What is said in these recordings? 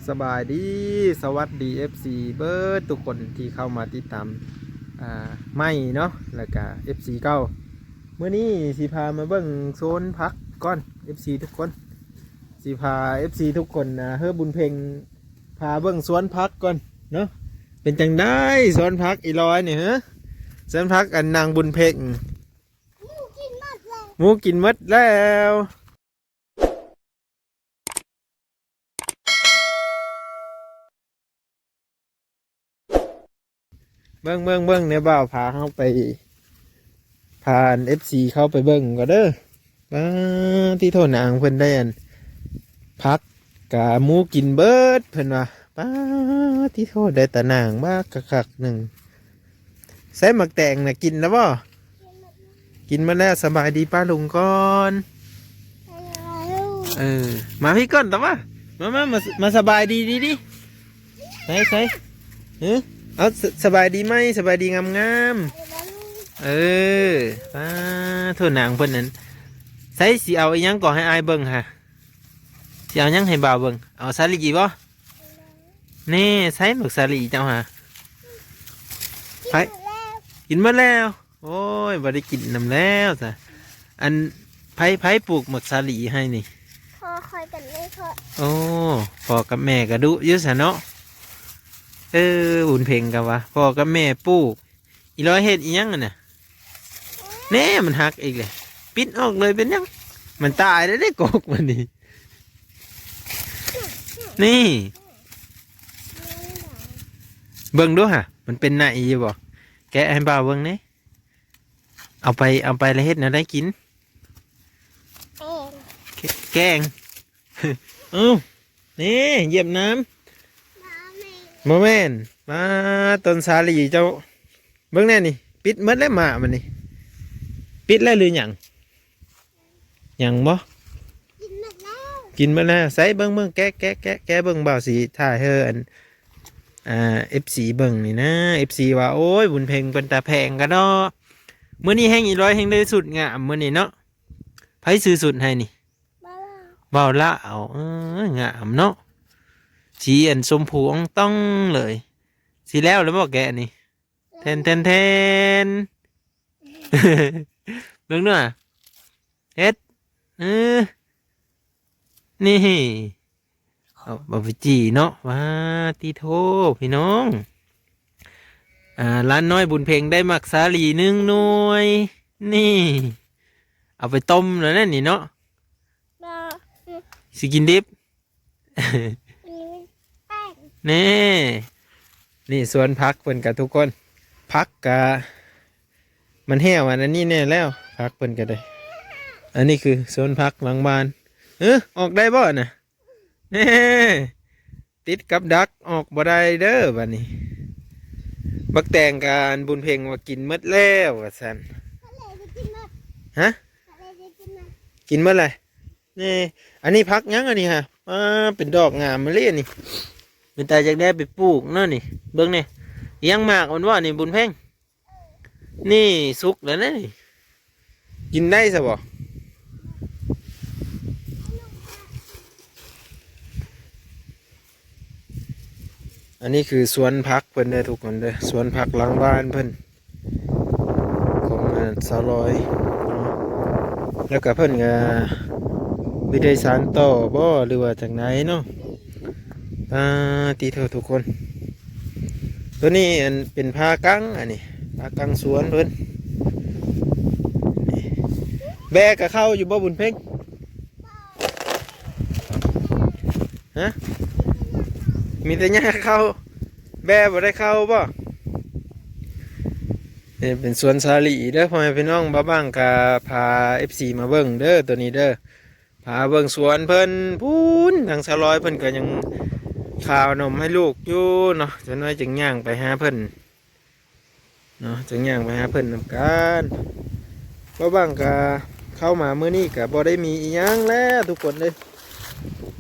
ສະບາຍດີ ສະຫວັດດີ ເອັຟຊີ ເບິດທຸກຄົນທີ່ເຂົ້າມາຕິດຕາມ ອ່າ ໃໝ່ເນາະ ແລ້ວກະ ເອັຟຊີ ເກົ່າ. ມື້ນີ້ຊິພາມາເບິ່ງສວນຜັກກ່ອນ ເອັຟຊີ ທຸກຄົນ. ຊິພາ ເອັຟຊີ ທຸກຄົນ ອ່າ ເຮີ ບຸນເພັງ ພາເບິ່ງສວນຜັກກ່ອນເນາະ. ເປັນຈັ່ງໃດສວນຜັກອີຫຼອຍນີ້ ເຮີ? ສວນຜັກອັນນາງບຸນເພັງ ໝູກິນໝົດແລ້ວ ໝູກິນໝົດແລ້ວ. ເບິ່ງ ເບິ່ງ ເບິ່ງ ແນວບ່າວພາເຮົາໄປ ພາອັນ ເອັຟຊີ ເຂົ້າໄປເບິ່ງກ່ອນເດີ. ປາດ ຕິໂທ ນາງເພິ່ນໄດ້ອັນ ຜັກກະໝູກິນເບິດເພິ່ນວ່າ. ປາດ ຕິໂທ ໄດ້ຕາໜ່າງບັກຄັກໆໜຶ່ງ. ໃສ່ໝາກແຕງນະ ກິນແລ້ວບໍ່? ກິນໝົດແລ້ວ. ສະບາຍດີປ້າລຸງກ່ອນ. ເອີ ມາພີ້ກ່ອນຕາວ່າ ມາ ມາ ມາ ມາສະບາຍດີດີດີ. ໃສ່ ໃສ່ ເອີ ເອົາ ສະ ສະບາຍດີໃໝ່ ສະບາຍດີງາມໆ. ເອີ ປາດໂທ ນາງເພິ່ນນັ້ນ. ໃສ່ ຊິເອົາອີ່ຫຍັງກໍໃຫ້ອ້າຍເບິ່ງຫາ? ຊິເອົາຫຍັງໃຫ້ບ່າວເບິ່ງ? ເອົາສາລີບໍ່? ແນ່ ໃສ່ໝາກສາລີເຈົ້າຫາ? ໃຜ? ກິນໝົດແລ້ວ. ໂອ້ຍ ບໍ່ໄດ້ກິນນຳແລ້ວຊະ. ອັນ ໃຜ ໃຜປູກໝາກສາລີໃຫ້ນີ້? ພໍ່ຂ້ອຍກັບແມ່ຂ້ອຍ. ໂອ້ ພໍ່ກັບແມ່ກະດຸຢູ່ຊະເນາະ. ເອີ ບຸນເພັງກະວ່າ ພໍ່ກັບແມ່ປູກ. ອີຫຼອຍເຮັດອີ່ຫຍັງຫັ້ນນະ? ແນ່ ມັນຫັກອີກແລ້ວ. ປິດອອກເລີຍ ເປັນຫຍັງ? ມັນຕາຍແລ້ວເດ້ ກົກມັນນີ້. ນີ້ ເບິ່ງດູຫາ ມັນເປັນໄນຢູ່ບໍ່? ແກະໃຫ້ບ່າວເບິ່ງແນ່. ເອົາໄປ ເອົາໄປແລ້ວເຮັດແນວໃດກິນ? ແກງ ແກ- ແກງ. ເອົ້າ ນີ້ ຢຽບນ້ຳ. ບໍ່ແມ່ນ ມາ ຕົ້ນສາລີເຈົ້າ. ເບິ່ງແນ່ນີ້ ປິດໝົດແລ້ວໝາກມັນນີ້. ປິດແລ້ວຫຼືຫຍັງ? ຍັງບໍ່? ກິນໝົດແລ້ວ ກິນໝົດແລ້ວ. ໃສ່ເບິ່ງ ເບິ່ງ ແກະ ແກະ ແກະ ແກະເບິ່ງ ບ່າວຊິຖ່າຍໃຫ້ອັນ ອ່າ ເອັຟຊີ ເບິ່ງນີ້ນະ. ເອັຟຊີ ວ່າ ໂອ້ຍ ບຸນເພັງເປັນຕາແພງກະເນາະ. ມື້ນີ້ແຮ່ງອີຫຼອຍແຮ່ງໄດ້ຊຸດງາມມື້ນີ້ເນາະ. ໃຜຊື້ຊຸດໃຫ້ນີ້? ບ່າວລາວ. ເອີ ງາມເນາະ ສີອັນຊົມພູອ່ອງຕ່ອງເລີຍ. ຊິແລ້ວແລ້ວບໍ່ແກະນີ້? ແທນ ແທນ ແທນ. ເບິ່ງດູຫາ ເຮັດ ເອີ ນີ້ ເອົາ ເອົາໄປຈີ່ເນາະ. ວ້າ ຕິໂທ ພີ່ນ້ອງ ອ່າ ຫຼານນ້ອຍບຸນເພັງໄດ້ໝາກສາລີໜຶ່ງໜ່ວຍ. ນີ້ ເອົາໄປຕົ້ມແລ້ວນັ້ນນີ້ເນາະ. ບໍ່ ຊິກິນດິບ. ແນ່ ນີ້ສວນຜັກເພິ່ນກະທຸກຄົນ ຜັກກະມັນແຫ້ວອັນນີ້ແນ່ແລ້ວ ຜັກເພິ່ນກະໄດ້. ອັນນີ້ຄືສວນຜັກຫຼັງບ້ານ. ເອີ ອອກໄດ້ບໍ່ນະ? ແນ່ ຕິດກັບດັກ ອອກບໍ່ໄດ້ເດີບາດນີ້. ບັກແຕງກະບຸນເພັງວ່າກິນໝົດແລ້ວວ່າຊັ້ນ. ຮະ? ກິນໝົດແລ້ວ. ນີ້ ອັນນີ້ຜັກຫຍັງອັນນີ້ຫະ? ອ່າ ເປັນດອກງາມມາເລີຍນີ້. ເປັນຕາຢາກໄດ້ໄປປູກເນາະນີ້. ເບິ່ງແນ່ ຍັງໝາກມັນບໍ່ນີ້ບຸນເພັງ? ນີ້ສຸກແລ້ວນະນີ້. ກິນໄດ້ຊະບໍ່? ອັນນີ້ຄືສວນຜັກເພິ່ນເດີທຸກຄົນເດີ ສວນຜັກຫຼັງບ້ານເພິ່ນ ຂອງ ອາ ສາວລອຍເນາະ. ແລ້ວກະເພິ່ນກະບໍ່ໄດ້ສານຕໍ່ບໍ່ ຫຼືວ່າຈັ່ງໃດເນາະ. ອ່າ ຕິໂທ ທຸກຄົນ ໂຕນີ້ອັນເປັນຜາກັງ ອັນນີ້ຜາກັງສວນເພິ່ນ. ແບ້ກະເຂົ້າຢູ່ບໍ່ບຸນເພັງ? ຮະ? ມີແຕ່ຫຍ້າເຂົ້າ ແບ້ບໍ່ໄດ້ເຂົ້າບໍ່? ເອີ ເປັນສວນສາລີເດີພໍ່ແມ່ພີ່ນ້ອງ. ບ່າວບັງກະພາ ເອັຟຊີ ມາເບິ່ງເດີ ໂຕນີ້ເດີ ພາເບິ່ງສວນເພິ່ນ. ພຸ້ນ ທາງສາວລອຍເພິ່ນກະຍັງຄາວນົມໃຫ້ລູກຢູ່ເນາະ. ຈັກໜ້ອຍຈຶ່ງຍ່າງໄປຫາເພິ່ນ ເນາະ ຈຶ່ງຍ່າງໄປຫາເພິ່ນນຳກັນ. ບ່າວບັງກະເຂົ້າມາມື້ນີ້ກະບໍ່ໄດ້ມີອີ່ຫຍັງແລ້ວທຸກຄົນເອີຍ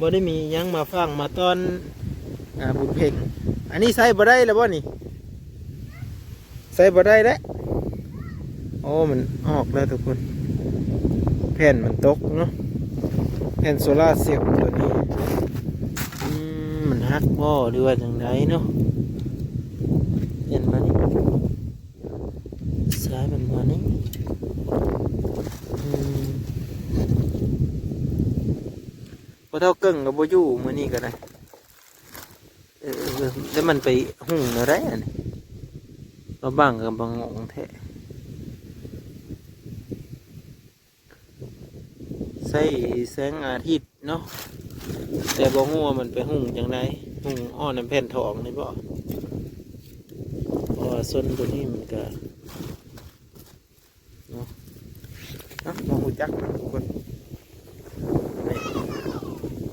ບໍ່ໄດ້ມີອີ່ຫຍັງມາຝາກມາຕ້ອນ ອ່າ ບຸນເພັງ. ອັນນີ້ໃຊ້ບໍ່ໄດ້ແລ້ວບໍ່ນີ້? ໃຊ້ບໍ່ໄດ້ແລ້ວ. ໂອ້ ມັນອອກແລ້ວທຸກຄົນ ແຜ່ນມັນຕົກເນາະ ແຜ່ນໂຊລາເຊວໂຕນີ້. ອືມ ມັນ ຮັກບໍ່ ຫຼືວ່າຈັ່ງໃດເນາະ? ເປັນມານີ້ ສາຍມັນມານີ້. ອືມ ພໍ່ເຖົ້າເກິ່ງກໍບໍ່ຢູ່ມື້ນີ້ກໍໄດ້. ເອີ ແລ້ວມັນໄປຫຸງແນວໃດອັນນີ້? ມາບັງກໍບໍ່ງົງແທ້. ໃຊ້ແສງອາທິດເນາະ ແຕ່ບໍ່ຮູ້ວ່າມັນໄປຫຸງຈັ່ງໃດ ຫຸງອ້ອນນຳແຜ່ນທອງນີ້ບໍ? ເພາະວ່າຊົນຕົວນີ້ມັນກະ ເນາະ ເອົ້າ ບໍ່ຮູ້ຈັກນຳທຸກຄົນ.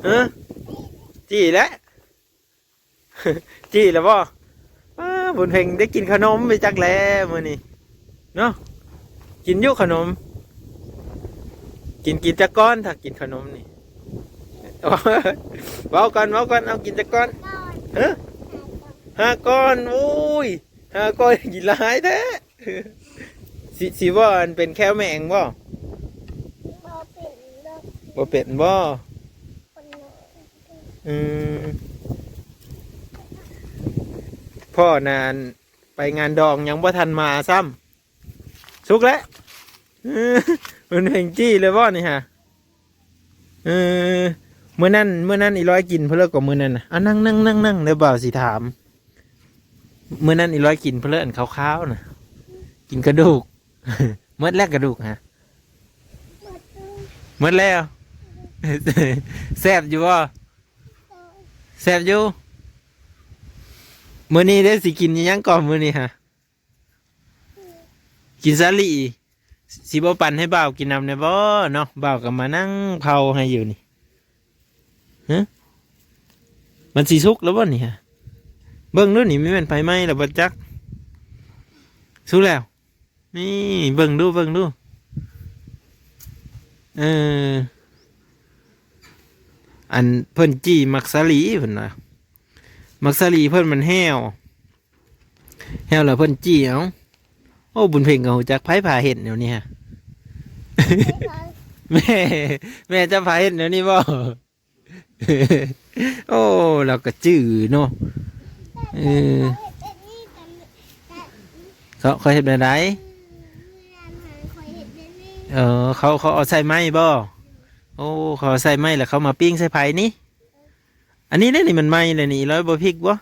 ເອີ ຈີ້ແຫຼະ. ຈີ້ແລ້ວບໍ່? ອ້າ ບຸນເພັງໄດ້ກິນຂະໜົມໄປຈັກແລ້ວມື້ນີ້ເນາະ. ກິນຢູ່ຂະໜົມ ກິນ ກິນຈັກກ້ອນ ຖ້າກິນຂະໜົມນີ້? ເວົ້າກ່ອນ ເວົ້າກ່ອນ ເອົາກິນຈັກກ້ອນ? ຮະ? ຫ້າກ້ອນ. ໂອ້ຍ ຫ້າກ້ອນ ກິນຫຼາຍແທ້. ຊິ ຊິບໍ່ ອັນ ເປັນແຄວແມງບໍ່? ບໍ່ເປັນດອກ. ບໍ່ເປັນບໍ່? ອືມ ພໍ່ນະ ອັນ ໄປງານດອງຍັງບໍ່ທັນມາຊ້ຳ. ສຸກແລ້ວ. ເອີ ມັນເປັນຈີ້ເລີຍບໍ່ນີ້ຫະ? ເອີ ມື້ນັ້ນ ມື້ນັ້ນອີຫຼອຍກິນເພິ່ນເລີກກວ່າມື້ນັ້ນນະ. ອ່າ ນັ່ງໆໆໆ ດຽວບ່າວຊິຖາມ. ມື້ນັ້ນອີຫຼອຍກິນເພິ່ນເລີກ ອັນຂາວໆນະ ກິນກະດູກ. ໝົດແລ້ວກະດູກຫະ? ໝົດແລ້ວ. ແຊບຢູ່ບໍ່? ແຊບຢູ່. ມື້ນີ້ເດ້ ຊິກິນອີ່ຫຍັງກ່ອນມື້ນີ້ຫະ? ກິນສາລີ. ຊິບໍ່ປັ່ນໃຫ້ບ່າວກິນນຳແດ່ບໍ່ເນາະ? ບ່າວກໍມານັ່ງເຜົາໃຫ້ຢູ່ນີ້. ຮະ? ມັນຊິສຸກແລ້ວບໍ່ນີ້ຫະ? ເບິ່ງດູນີ້ ແມ່ນໄຟໄໝ້ແລ້ວບໍ່ຈັກ. ສຸກແລ້ວ. ນີ້ ເບິ່ງດູ ເບິ່ງດູ. ເອີ ອັນ ເພິ່ນຈີ່ໝາກສາລີເພິ່ນວ່າ ໝາກສາລີເພິ່ນມັນແຫ້ວ ແຫ້ວແລ້ວເພິ່ນຈີ່ເອົາ. ໂອ້ ບຸນເພັງກໍຮູ້ຈັກ ໃຜພາເຮັດແນວນີ້ຫະ? ແມ່ ແມ່ເຈົ້າພາເຮັດແນວນີ້ບໍ່? ໂອ້ ລາວກໍຈື່ເນາະ. ເອີ ເຂົາ ເຂົາເຮັດແນວໃດ? ເອີ ເຂົາ ເຂົາເອົາໃສ່ໄມ້ບໍ່? ໂອ້ ເຂົາເອົາໃສ່ໄມ້ ແລ້ວເຂົາມາປີ້ງໃສ່ໄຟນີ້. ອັນນີ້ເດ້ນີ້ ມັນໄໝ້ແລ້ວນີ້ ລອຍບໍ່ພິກບໍ່?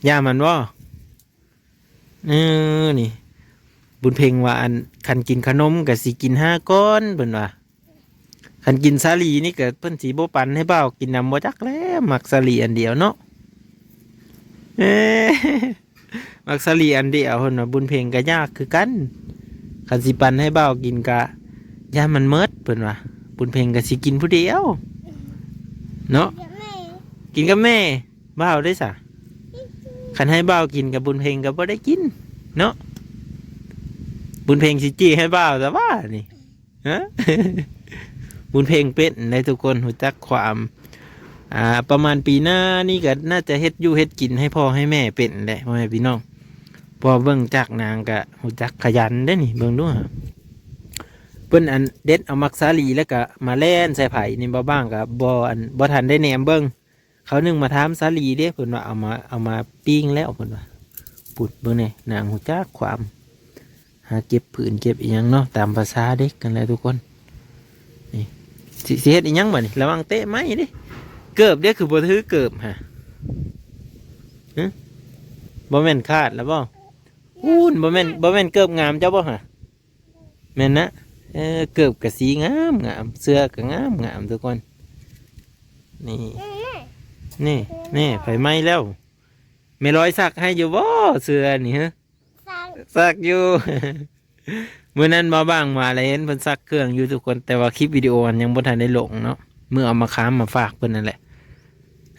ຢ້ານມັນບໍ່? ເອີ ນີ້ ບຸນເພັງວ່າ ອັນ ຄັນກິນຂະໜົມກໍຊິກິນຫ້າກ້ອນ ເພິ່ນວ່າ. ຄັນກິນສາລີນີ້ກໍເພິ່ນຊິບໍ່ປັນໃຫ້ບ່າວກິນນຳບໍ່ຈັກແລ້ວ ມັກສາລີອັນດຽວເນາະ. ເອີ ມັກສາລີອັນດຽວ ເພິ່ນວ່າ. ບຸນເພັງກໍຢາກຄືກັນ ຄັນຊິປັນໃຫ້ບ່າວກິນກໍຢ້ານມັນໝົດ ເພິ່ນວ່າ. ບຸນເພັງກໍຊິກິນຜູ້ດຽວເນາະ ກິນກັບແມ່. ບ່າວເດ້ສະ ຄັນໃຫ້ບ່າວກິນກັບບຸນເພັງກໍບໍ່ໄດ້ກິນເນາະ. ບຸນເພັງຊິຈີ່ໃຫ້ບ່າວຊະວ່ານີ້ ຮະ? ບຸນເພັງເປັນໄດ໋ທຸກຄົນ ຮູ້ຈັກຄວາມ ອ່າ ປະມານປີໜ້ານີ້ກໍໜ້າຈະເຮັດຢູ່ເຮັດກິນໃຫ້ພໍ່ໃຫ້ແມ່ເປັນແຫຼະ ພໍ່ແມ່ພີ່ນ້ອງ. ເພາະເບິ່ງຈາກນາງກໍຮູ້ຈັກຂະຫຍັນເດ້ນີ້ ເບິ່ງດູຫາ ເພິ່ນ ອັນ ເດັດເອົາໝາກສາລີແລ້ວກໍມາແລ່ນໃສ່ໄຟນີ້ ບໍ່ບາງກໍບໍ່ ອັນ ບໍ່ທັນໄດ້ແນມເບິ່ງ. ເຂົາໜຶ່ງມາຖາມສາລີເດ້ ເພິ່ນວ່າເອົາມາ ເອົາມາປີ້ງແລ້ວ ເພິ່ນວ່າ. ປຸດເບິ່ງແດ່ ນາງຮູ້ຈັກຄວາມ ຫາເກັບຜືນເກັບອີ່ຫຍັງເນາະ ຕາມພາສາເດັກຫັ້ນແຫຼະທຸກຄົນ. ນີ້ ຊິ ຊິເຮັດອີ່ຫຍັງບາດນີ້? ລະວັງເຕະໄມ້ເດ້. ເກີບເດ້ ຄືບໍ່ຖືເກີບຫະ? ຫຶ? ບໍ່ແມ່ນຂາດລະບໍ່? ອູ້ນ ບໍ່ແມ່ນ ບໍ່ແມ່ນເກີບງາມເຈົ້າບໍ່ຫະ? ແມ່ນນະ. ເອີ ເກີບກະສີງາມງາມ ເສື້ອກະງາມງາມທຸກຄົນ. ນີ້ ນີ້ ນີ້ ໄຟໄໝ້ແລ້ວ. ແມ່ລອຍຊັກໃຫ້ຢູ່ບໍ່ເສື້ອນີ້? ຮະ ຊັກ ຊັກຢູ່. ມື້ນັ້ນບ່າວບາງມາແລ້ວເຫັນເພິ່ນຊັກເຄື່ອງຢູ່ທຸກຄົນ ແຕ່ວ່າຄລິບວິດີໂອມັນຍັງບໍ່ທັນໄດ້ລົງເນາະ. ມື້ເອົາມະຂາມມາຝາກເພິ່ນນັ້ນແຫຼະ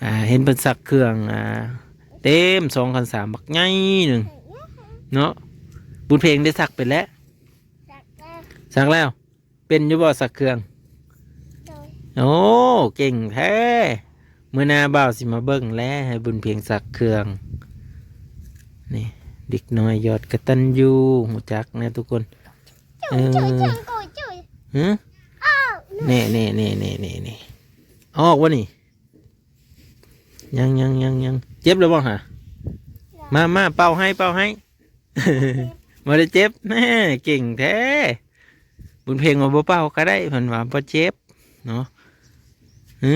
ອ່າ ເຫັນເພິ່ນຊັກເຄື່ອງ ອ່າ ເຕັມສອງຄັນສາມ ບັກໃຫຍ່ໜຶ່ງເນາະ. ບຸນເພັງໄດ້ຊັກເປັນແລ້ວ? ຊັກແລ້ວ ເປັນຢູ່ບໍ່ຊັກເຄື່ອງ? ໂດຍ. ໂອ້ ເກັ່ງແທ້. ມື້ໜ້າບ່າວຊິມາເບິ່ງແລ ໃຫ້ບຸນເພັງຊັກເຄື່ອງ. ນີ້ ເດັກນ້ອຍຍອດກະຕັນຍູ ຮູ້ຈັກແນ່ທຸກຄົນ. ເອີ ຫຶ? ນີ້ ນີ້ ນີ້ ນີ້ ນີ້ ນີ້ ອອກບໍ່ນີ້? ຍັງ ຍັງ ຍັງ ຍັງ ເຈັບແລ້ວບໍ່ຫາ? ມາ ມາ ເປົ່າໃຫ້ ເປົ່າໃຫ້. ບໍ່ໄດ້ເຈັບ. ແນ່ ເກັ່ງແທ້. ບຸນເພັງວ່າບໍ່ເປົ່າກໍໄດ້ ເພິ່ນວ່າບໍ່ເຈັບເນາະ. ເອີ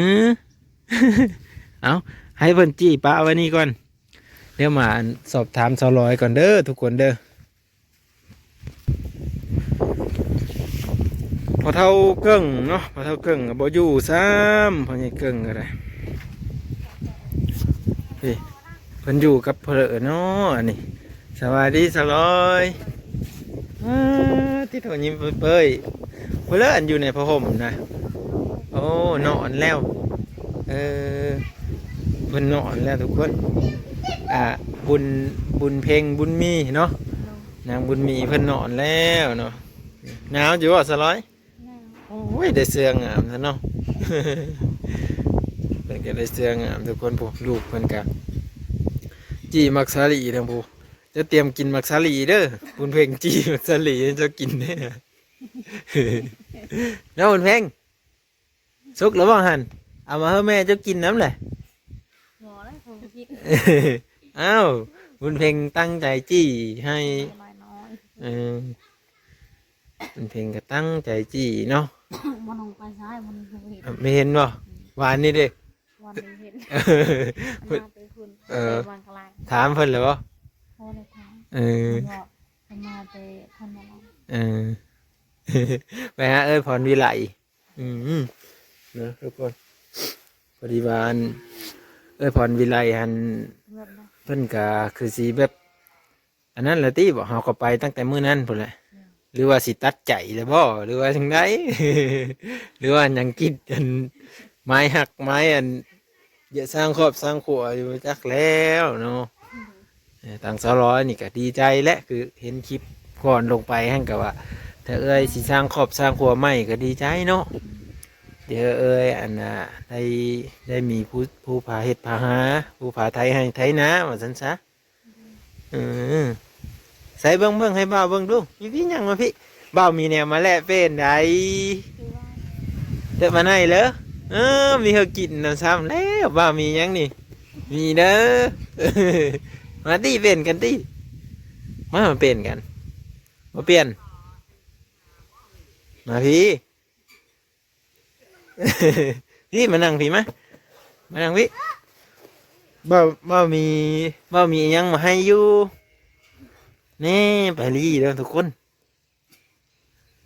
ເອົາ ໃຫ້ເພິ່ນຈີ້ປະໄວ້ນີ້ກ່ອນ. ດຽວມາອັນສອບຖາມສາວລອຍກ່ອນເດີທຸກຄົນເດີ. ພໍ່ເຖົ້າເກິ່ງເນາະ ພໍ່ເຖົ້າເກິ່ງກໍບໍ່ຢູ່ຊ້ຳ ພໍ່ໃຫຍ່ເກິ່ງກໍໄດ້. ເອີ ເພິ່ນຢູ່ກັບເພິ່ນເນາະ ອັນນີ້. ສະບາຍດີສາວລອຍ. ອາ ຕິໂທ ຍິ້ມເປີຍໆ. ເພິ່ນລະ ອັນຢູ່ໃນຜ້າຫົ່ມນະ. ໂອ້ ນອນແລ້ວ. ເອີ ເພິ່ນນອນແລ້ວທຸກຄົນ. ອ່າ ບຸນ ບຸນເພັງ ບຸນມີເນາະ. ນາງບຸນມີເພິ່ນນອນແລ້ວເນາະ. ໜາວຢູ່ບໍ່ສາວລອຍ? ໂອ້ຍ ໄດ້ເສື້ອງາມຊະເນາະ. ເພິ່ນກໍໄດ້ເສື້ອງາມທຸກຄົນ. ຜູ້ ລູກເພິ່ນກໍຈີ່ໝາກສາລີທັງຜູ້. ຈະຕຽມກິນໝາກສາລີເດີ. ບຸນເພັງຈີ່ໝາກສາລີໃຫ້ເຈົ້າກິນເດ້. ເນາະ ບຸນເພັງ ສຸກແລ້ວບໍ່ຫັ້ນ? ເອົາມາໃຫ້ແມ່ເຈົ້າກິນນຳແຫຼະ. ບໍ່ແລ້ວ ເຂົາບໍ່ກິນ. ອ້າວ ບຸນເພັງຕັ້ງໃຈຈີ່ໃຫ້. ເອີ ບຸນເພັງກໍຕັ້ງໃຈຈີ່ເນາະ. ບໍ່ລົງໄປຊ້າຍ ມັນບໍ່ເຫັນ ບໍ່ເຫັນບໍ່? ວານນີ້ເດ້ ວານນີ້ເຫັນ. ເພິ່ນມາແຕ່ພຸ້ນ ເອີ ແຕ່ວັງກະລາງ. ຖາມເພິ່ນແລ້ວບໍ່? ບໍ່ໄດ້ຖາມ. ເອີ ເພິ່ນມາແຕ່ທຳມະດາ. ເອີ ໄປຫາເອື້ອຍພອນວິໄລ. ອືມ ເນາະທຸກຄົນ. ພໍດີວ່າອັນ ເອື້ອຍພອນວິໄລຫັ້ນ ແບບໃດ? ເພິ່ນກະຄືຊິແບບ ອັນນັ້ນລະຕິ ບອກເຮົາກໍໄປຕັ້ງແຕ່ມື້ນັ້ນພຸ້ນແຫຼະ. ອືມ ຫຼືວ່າຊິຕັດໃຈແລ້ວບໍ່ ຫຼືວ່າຈັ່ງໃດ? ຫຼືວ່າຍັງຄິດອັນ ໝາຍຮັກ ໝາຍອັນ ຢາກສ້າງຄອບສ້າງຄົວຢູ່ ຈັກແລ້ວເນາະ. ອືມ ເອີ ທາງສາວລອຍນີ້ກໍດີໃຈແຫຼະ ຄືເຫັນຄລິບກ່ອນລົງໄປຫັ້ນກໍວ່າ ຖ້າເອື້ອຍຊິສ້າງຄອບສ້າງຄົວໃໝ່ກໍດີໃຈເນາະ. ອືມ ດຽວເອື້ອຍ ອັນນ່າ ໄດ້ ໄດ້ມີຜູ້ ຜູ້ພາເຮັດພາຫາ ຜູ້ພາໄຖໄຮ່ໄຖນາວ່າຊັ້ນຊະ. ເອີ ໃສ່ເບິ່ງ ເບິ່ງໃຫ້ບ່າວເບິ່ງດູ. ມີ ມີຫຍັງມາພີ້. ບ່າວມີແນວມາແລະເປັນໃດ. ເດີມາໃນເລີ. ເອີ ມີເຮົາກິນນຳຊ້ຳແລ້ວ. ບ່າວມີຫຍັງນີ້? ມີເດີ. ມາຕິ ເປັນກັນຕິ. ມາ ມາເປັນກັນ. ມາປ່ຽນ. ມາພີ້. ພີ້ ມານັ່ງພີ້ ມາ ມານັ່ງພີ້. ບ່າວ ບ່າວມີ ບ່າວມີອີ່ຫຍັງມາໃຫ້ຢູ່. ແນ່ ໄປລີ້ແລ້ວທຸກຄົນ.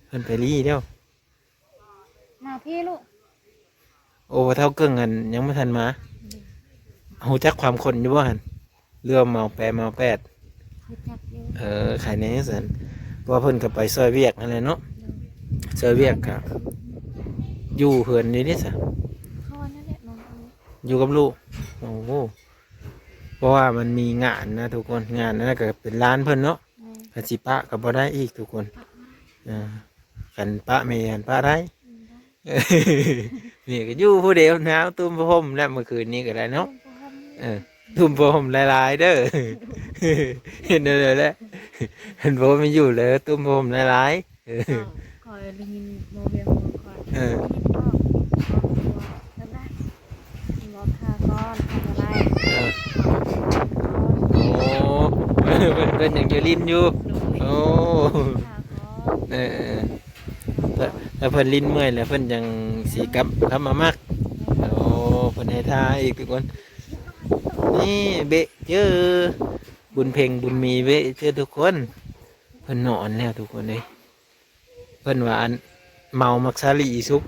ເພິ່ນໄປລີ້ແລ້ວ. ມາພີ້ລູກ. ໂອ້ ພໍ່ເຖົ້າເກິ່ງຫັ້ນຍັງບໍ່ທັນມາ. ອືມ ຮູ້ຈັກຄວາມຄົນຢູ່ບໍ່ຫັ້ນ? ເລື່ອງເມົາແປເມົາແປດ. ຮູ້ຈັກຢູ່. ເອີ ໃຄແນ່ຊັ້ນ. ເພາະວ່າເພິ່ນກໍໄປຊ່ອຍວຽກຫັ້ນແຫຼະເນາະ. ໂດຍ. ຊ່ອຍວຽກກໍຢູ່ເຮືອນນີ້ເດ້ຊະ. ເຂົາວ່ານັ້ນແຫຼະ ນອນຢູ່ ຢູ່ກັບລູກ. ໂອ້ໂຫ ເພາະວ່າມັນມີງານນະທຸກຄົນ. ງານນັ້ນກໍເປັນຫຼານເພິ່ນເນາະ. ແມ່ນ. ຄັນຊິປະກໍບໍ່ໄດ້ອີກທຸກຄົນ. ປະ ເອີ ຄັນປະແມ່ຫັ້ນປະໄດ້. ອືມ ໄດ້. ນີ້ກໍຢູ່ຜູ້ດຽວ ໜາວຕຸ້ມຜ້າຫົ່ມແລ້ວ ມື້ຄືນນີ້ກໍໄດ້ເນາະ. ຕຸ້ມຜ້າຫົ່ມ. ເອີ ຕຸ້ມຜ້າຫົ່ມຫຼາຍໆເດີ. ເຫັນແລ້ວແຫຼະ ເຫັນບໍ່ມີຢູ່ເລີຍ ຕຸ້ມຜ້າຫົ່ມຫຼາຍໆ. ເອີ ຂ້ອຍໄດ້ຍິນໝໍວຽງບອກຂ້ອຍ. ເອີ ເຫັນບໍ່? ເພິ່ນບອກຖ້າກ່ອນ ທຳອະໄລ. ເອີ ໂອ້ ເພິ່ນ ເພິ່ນຍັງຢູ່ຫຼິ້ນຢູ່. ໂດຍ. ໂອ້ ຖ້າກ່ອນ. ເອີ ແລ້ວ ແລ້ວເພິ່ນຫຼິ້ນເມື່ອຍແລ້ວ ເພິ່ນຈັ່ງຊິກັບ ກັບມາມັກ. ໂອ້ ເພິ່ນໃຫ້ທ່າອີກທຸກຄົນ. ນີ້ເບະເຈີ ບຸນເພັງບຸນມີເບະເຈີທຸກຄົນ. ເພິ່ນນອນແລ້ວທຸກຄົນເອີຍ. ເພິ່ນວ່າອັນ ເມົາໝາກສາລີສຸກ.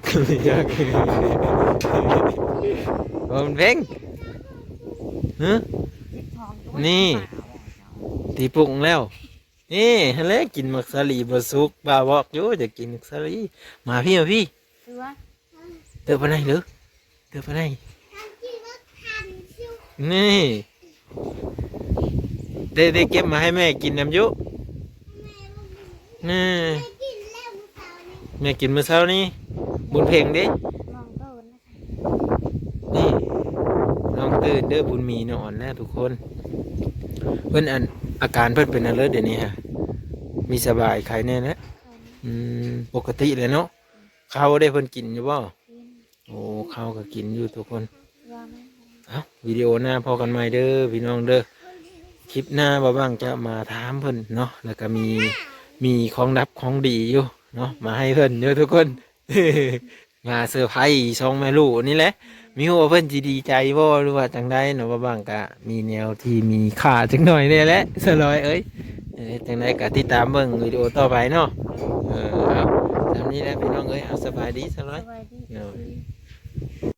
ບໍ່ ບຸນເພັງ. ຮະ? ນີ້ ຕີປຸກແລ້ວ. ນີ້ຫັ້ນແຫຼະ ກິນໝາກສາລີບໍ່ສຸກ. ບ່າວບອກຢູ່ ຢາກກິນໝາກສາລີ. ມາພີ້ ມາພີ້. ເສືອ ເຕີບປານໃດເດີ? ເຕີບປານໃດ? ນີ້ ໄດ້ ໄດ້ເກັບມາໃຫ້ແມ່ກິນນຳຢູ່. ນີ້ ແມ່ກິນມື້ເຊົ້ານີ້. ບຸນເພັງເດ້? ນ້ອງເຕີນ. ນີ້ ນ້ອງເຕີນເດີ ບຸນມີນອນແລ້ວທຸກຄົນ. ເພິ່ນ ອັນ ອາການເພິ່ນເປັນແນວໃດດຽວນີ້ຮະ? ມີສະບາຍໄຄແນ່ແຫຼະ. ອືມ ປົກກະຕິແຫຼະເນາະ. ເຂົ້າເດ້ ເພິ່ນກິນຢູ່ບໍ່? ກິນ. ໂອ້ ເຂົ້າກໍກິນຢູ່ທຸກຄົນ. ວ່າແມ່ນ ເອົ້າ ວິດີໂອໜ້າພໍ້ກັນໃໝ່ເດີພີ່ນ້ອງເດີ. ຄລິບໜ້າບ່າວບັງຈະມາຖາມເພິ່ນເນາະ ແລ້ວກໍມີ ມີຂອງດັບຂອງດີຢູ່ເນາະ ມາໃຫ້ເພິ່ນຢູ່ທຸກຄົນ. ມາເຊີໄພສອງແມ່ລູກນີ້ແຫຼະ ມີຮູ້ວ່າເພິ່ນຊິດີໃຈບໍ່ ຫຼືວ່າຈັ່ງໃດເນາະ. ບ່າວບັງກະມີແນວທີ່ມີຄ່າຈັກໜ້ອຍແດ່ແຫຼະສາວລອຍເອີຍ. ເອີ ຈັ່ງໃດກະຕິດຕາມເບິ່ງວິດີໂອຕໍ່ໄປເນາະ. ເອີ ເອົາ ສ່ຳນີ້ແຫຼະພີ່ນ້ອງເອີຍ. ເອົາ ສະບາຍດີສາວລອຍ. ສະບາຍດີ. ໂດຍ.